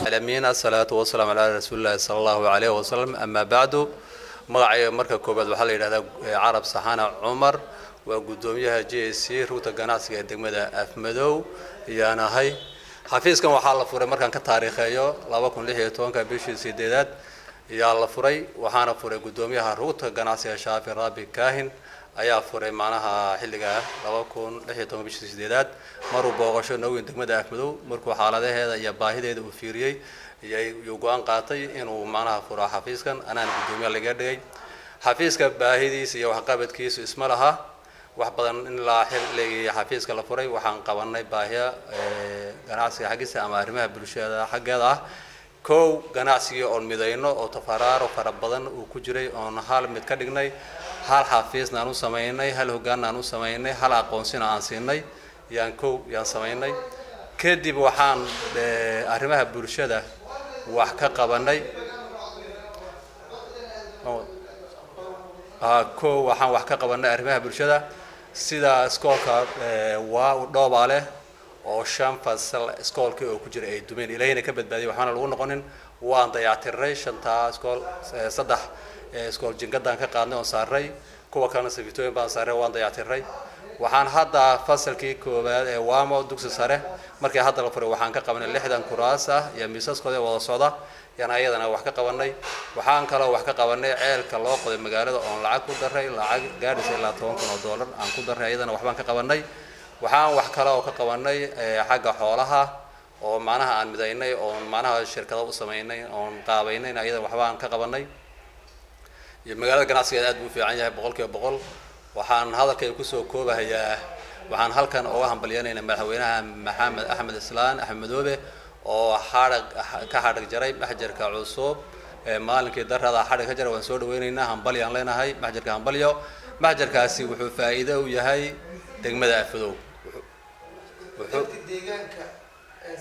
Alamiin, asalaatu wasalaamu calaa rasuulillahi sala allahu calayh wasalam, amaa bacdu. Magacayga marka koobaad waxaa la yidhahdaa Carab Saxana Cumar, waa guddoomiyaha JCC, rugta ganacsiga ee degmada Afmadow ayaan ahay. Xafiiskan waxaa la furay, markaan ka taariikheeyo, 2016-ka bishii sideedaad ayaa la furay, waxaana furay guddoomiyaha rugta ganacsiga Shaafi Raabi Kaahin ayaa furay, macnaha xilligaa 2016 bishii sideedaad, maruu booqasho nooweyn degmada Afmadow. Markuu xaaladaheeda iyo baahideeda uu fiiriyey, yuu go-aan qaatay inuu macnaha furo xafiiskan. Anaana guddoomiyaha laga dhigay. Xafiiska baahidiisa iyo waxqabadkiisu isma laha. Wax badan ilaa xilligii xafiiska la furay waxaan qabanay baahiya ganacsiga xaggiisa ama arrimaha bulshada xaggeeda ah. Kow, ganacsigii oon midayno oo tafaraaro fara badan uu ku jiray oon hal mid ka dhignay, hal xafiisna aan u samaynay, hal hoggaanna aan u samaynay, hal aqoonsina aan siinay, yaan kow yaan samaynay. Kadib waxaan arrimaha bulshada wax ka qabanay. Kow, waxaan wax ka qabanay arrimaha bulshada, sida iskoolka waa u dhoobaa leh oo shan fasal iskoolkii oo ku jira ay dumeen, Ilaahayna ka badbaadiyay, waxaana lagu noqonin. Waan dayactirnay shantaa iskool. Saddex iskool jingadaan ka qaadnay oon saarnay, kuwa kalena safitooyin baan saarnay, waan dayactirnay. Waxaan hadda fasalkii koowaad ee Waamo dugsi sare markii hadda la furay waxaan ka qabanay 60 kuraas ah iyo miisaskooda wada socda, yaan ayadana wax ka qabanay. Waxaan kaloo wax ka qabanay ceelka loo qoday magaalada oon lacag ku daray, lacag gaadhaysa ilaa $10,000 aan ku daray, ayadana waxbaan ka qabanay. Waxaan wax kale oo ka qabanay xagga xoolaha oo macnaha aan midaynay, oon macnaha shirkado u samaynay, oon qaabaynay, ayadana waxbaan ka qabanay. Iyo magaalada ganacsigeeda aad buu u fiican yahay, 100%. Waxaan hadalkay kusoo koobahayaa, waxaan halkan uga hambalyanaynaa madaxweynaha Maxamed Axmed Islaan Axmed Madoobe oo xadhag ka xadhag jaray maxjarka cusub ee maalinkii darada xadhag ka jaray. Waan soo dhaweynaynaa, hambalyaan leenahay maxjarka, hambalyo. Maxjarkaasi wuxuu faa'iido u yahay degmada Afadow. Wuxuu Dadka deegaanka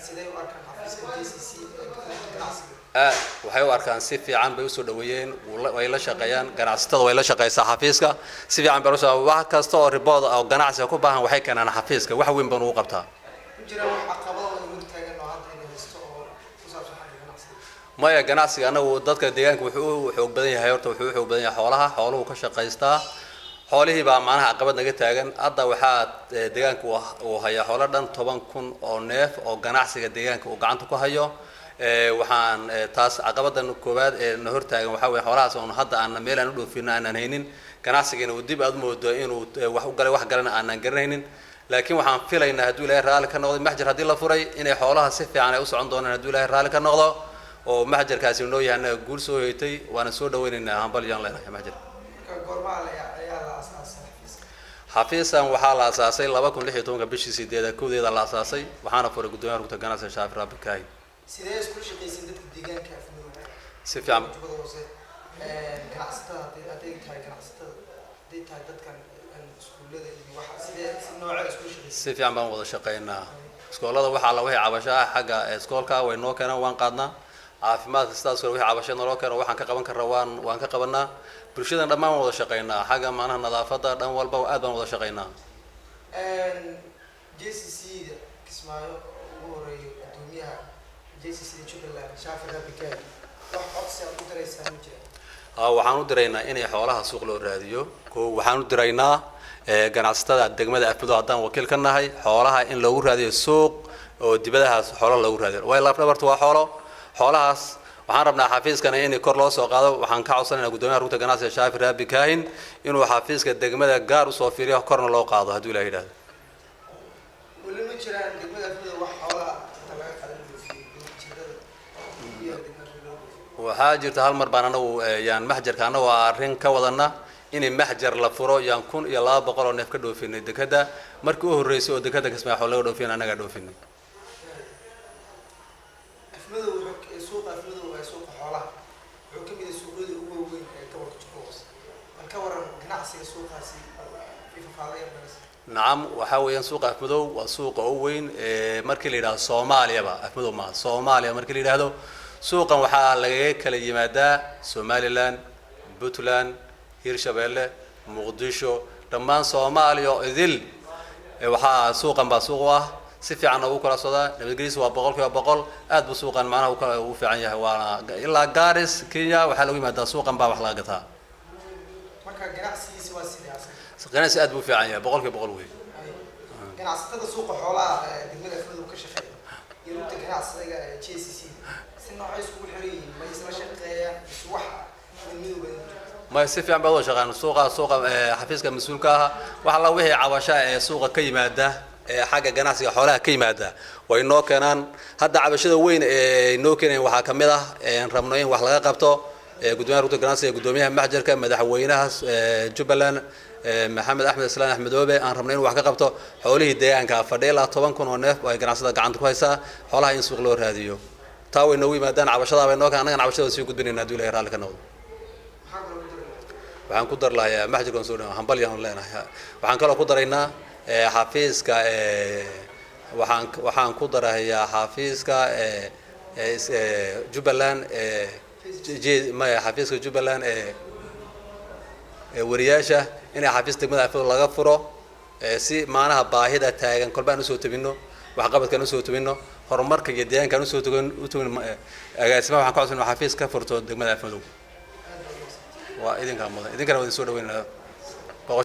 sidee u arkaan xafiiska JCC ee ganacsiga? Aad waxay u arkaan, si fiican bay usoo dhaweeyeen. Way la shaqeeyaan ganacsatada, way la shaqeysaa xafiiska, si fiican bay usoo. Wax kasta oo report oo ganacsiga ku baahan waxay keenaan xafiiska, wax weyn baan ugu qabtaa. Ma jiraan wax caqabado oo idin taagan oo hadda idin haysto oo ku saabsan xagga ganacsiga? Maya, ganacsiga anagu dadka deegaanka wuxuu u xoog badan yahay, horta wuxuu u xoog badan yahay xoolaha, xooluhu ka shaqaystaa. Xoolihii baa macnaha caqabad naga taagan. Hadda waxaa deegaanka uu hayaa xoolo dhan 10,000 oo neef oo ganacsiga deegaanka uu gacanta ku hayo. Waxaan taas caqabadan koowaad ee na hortaagan waxaa weeye xoolahaas oon hadda aan meel aan u dhoofino aanan haynin, ganacsigiina uu dib aad moodo inuu wax u galay, wax galana aanan garanaynin. Laakiin waxaan filaynaa, hadduu Ilaahay raalli ka noqdo, maxjar haddii la furay inay xoolaha si fiican ay u socon doonaan, hadduu Ilaahay raalli ka noqdo, oo maxjarkaasi noo yahay annaga guul soo hoyatay. Waana soo dhaweynaynaa, hambalyaan leenahay maxjar. Marka goormaa ayaa la asaasay xafiiska? Xafiisan waxaa la asaasay 2016-ka bishii sideeda kowdeeda la asaasay, waxaana furay guddoomiyaha rugta ganacsiga Shaafi Raabi Kaahi. Sidee iskula shaqaysiin dadka deegaanka Afmadow? Si fiican. Jubbada Hoose, ganacsatada, hadday tahay ganacsatada, hadday tahay dadkan iskuullada iyo waxa, sidee si noocee iskula shaqaysiin? Si fiican baan wada shaqaynaa. Iskoolada waxaa la wixii cabasho ah xagga iskoolka way noo keenaan, waan qaadnaa. Caafimaadka sidaas kale, wixii cabasho naloo keeno waxaan ka qaban karna waan ka qabanaa. Bulshadan dhammaan waan wada shaqaynaa, xagga macnaha nadaafadda, dhan walba aad baan wada shaqaynaa. JCC da Kismaayo ugu horeeyo guddoomiyaha JCC da Jubbaland Shaafi Rabikaay, wax codsi aad u diraysaa ma jira? Waxaan u diraynaa inay xoolaha suuq loo raadiyo. Ko waxaan u diraynaa ganacsatada degmada Afmadow haddaan wakiil ka nahay, xoolaha in loogu raadiyo suuq oo dibadahaas xoolo loogu raadiyo, waayo lafdhabartu waa xoolo. Xoolahaas waxaan rabnaa xafiiskana in kor loo soo qaado. Waxaan ka codsanaynaa guddoomiyaha rugta ganacsiga Shaafi Raabi Kaahin inuu xafiiska degmada gaar usoo fiiriyo, korna loo qaado, hadduu Ilaah yidhahdo. Weli ma jiraan degmada Afmadow wax xoolaha inta laga qadan dhoofiyey jirada ku yaala degmada Afmadow loo dhoofiyey? Waxaa jirta hal mar baan anagu yaan maxjarka anagoo arrin ka wadana inay maxjar la furo, yaan 1200 oo neef ka dhoofinay dekada. Markii u horreysay oo dekada Kismaayo xoolo laga dhoofiyan annagaa dhoofinay. Afmadow wuxuu suuqa Afmadow ee suuqa xoolaha wuxuu ka mid yahay suuqyada ugu waaweyn ee gobolka Jubbada Hoose. Bal ka waran ganacsiga suuqaasi, faahfaahin yar naga sii. Nacam, waxaa weeyaan suuqa Afmadow waa suuqa ugu weyn ee markii la yidhahdo Soomaaliyaba. Afmadow maaha, Soomaaliya markii la yidhaahdo suuqan waxaa lagaga kala yimaadaa Somaliland, Puntland, Hirshabeelle, Muqdisho. Dhammaan Soomaaliya oo idil waxaa suuqan baa suuq u ah, si fiicanna ugu kala socdaa. Nabadgelyadiisu waa 100%. Aad buu suuqan macnaha u kala ugu fiican yahay, waana ilaa Garis, Kenya waxaa lagu yimaadaa suuqan baa wax laga gataa. Marka ganacsigiisa waa sidee asaga? Ganacsi aad buu u fiican yahay, 100% wey. Ganacsatada suuqa xoolaha ee degmada Afmadow ka shaqeeya iyo rugta ganacsiga ee JCC si noocay iskugu xiran yihiin? Ma isla shaqeeyaan mise wax midmadowba idinku jirta? Ma si fiican baad wada shaqeeyaan. Suuqa xafiiska mas-uulka ah wax alla wixii cabasha ee suuqa ka yimaada, ee xagga ganacsiga xoolaha ka yimaada, way noo keenaan. Hadda cabashada weyn ee noo keenayan waxaa ka mid ah een rabno in wax laga qabto gudoomiyaha rugta ganacsiga, gudoomiyaha maxjarka, madaxweynaha Jubbaland, Maxamed Axmed Islaan Axmedoobe, aan rabno in wax ka qabto xoolihii deegaanka fadhiya. Ilaa 10,000 oo neef oo ay ganacsada gacanta ku haysaa xoolaha in suuq loo raadiyo. Taa way noogu yimaadaan, cabashadaa bay noo keenaan, annagana cabashada sii gudbinayna hadduu Ilahay raalli ka noqdo. Maxaa kaloo ku dari? Waxaan ku dar lahayaa maxjarkan soo dhan hambalyan leenahay. Waxaan kaloo ku daraynaa xafiiska waxaan ku darayaa xafiiska Jubbaland maya, xafiiska Jubbaland ee wariyaasha inay xafiis degmada Afmadow laga furo, si maanaha baahida taagan kolba aan usoo tabino, waxqabadkaan usoo tabino, horumarka iyo deegaankaan usoo tagan u tagin. Agaasimaha waxaan ka codsanaa xafiis ka furto degmada Afmadow. Waa idinkaa mudan, idinkana waa idin soo dhaweynaa.